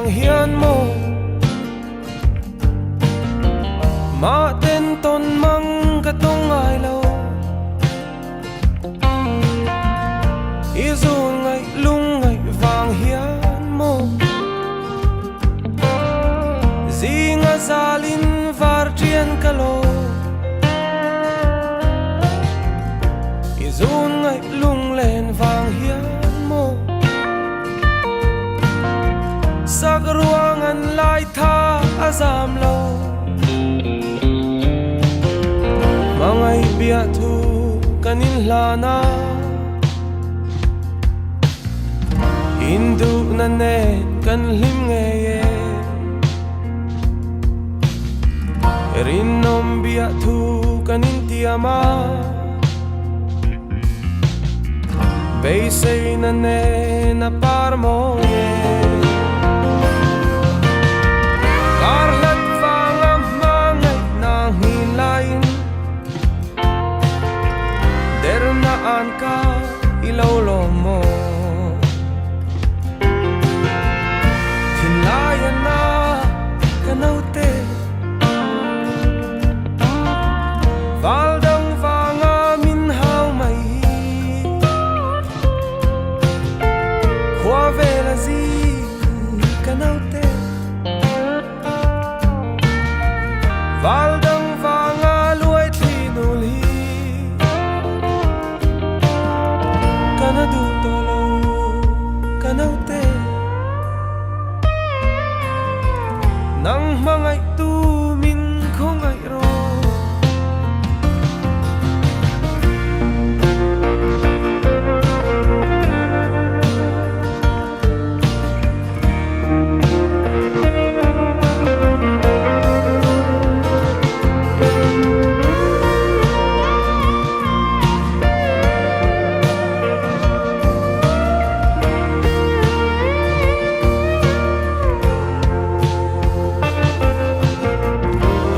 vang hian maw Mah ten tawn mang ka tawng ngai lo I zun ngaih lung ngaih vang hian maw Zinga zalin var ṭian ka lo I zun ngaih lunglen vang hian maw Sak ruang an lai tha a zam lo Hmangaih biah thu kan inhlan a Induhna nen kan hlim ngei e Rinawm biah thu kan intiam a. Beiseina nen a par mawi e. Kar hlat vanga hma ngaihna nghin laiin Derna an ka i lo lawm maw? Thinlai a na ka naute. Val dang vanga min hau mai hi Khua vel a zi ka naute Val dang vanga luai thli nul hi Ka na duh tawh lo ka naute Nang hmangaihtu min khawngaih rawh.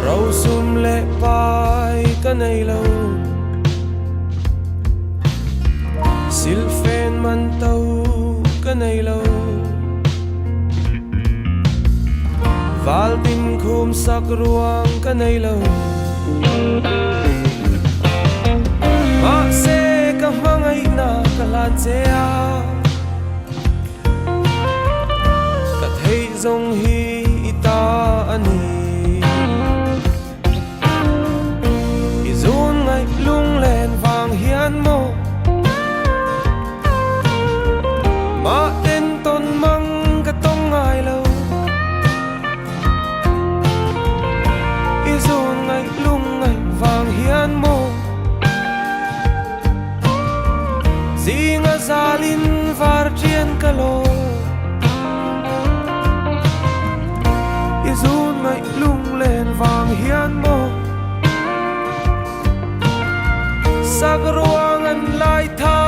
Rosum leh pai ka nei lo Silhfen man to ka nei lo Valtin khum sak ruang ka nei lo Mahse ka hmangaihna ka hlan che a. Ka theih zawng hi i ta a ni. I zun ngaih lunglen vang hian maw Mah ten tawn mang ka tawng ngai lo. I zun ngaih lungngaih vang hian maw Zinga zalin var ṭian ka law I zun ngaih lunglen vang hian maw Sak ruang an lai tha.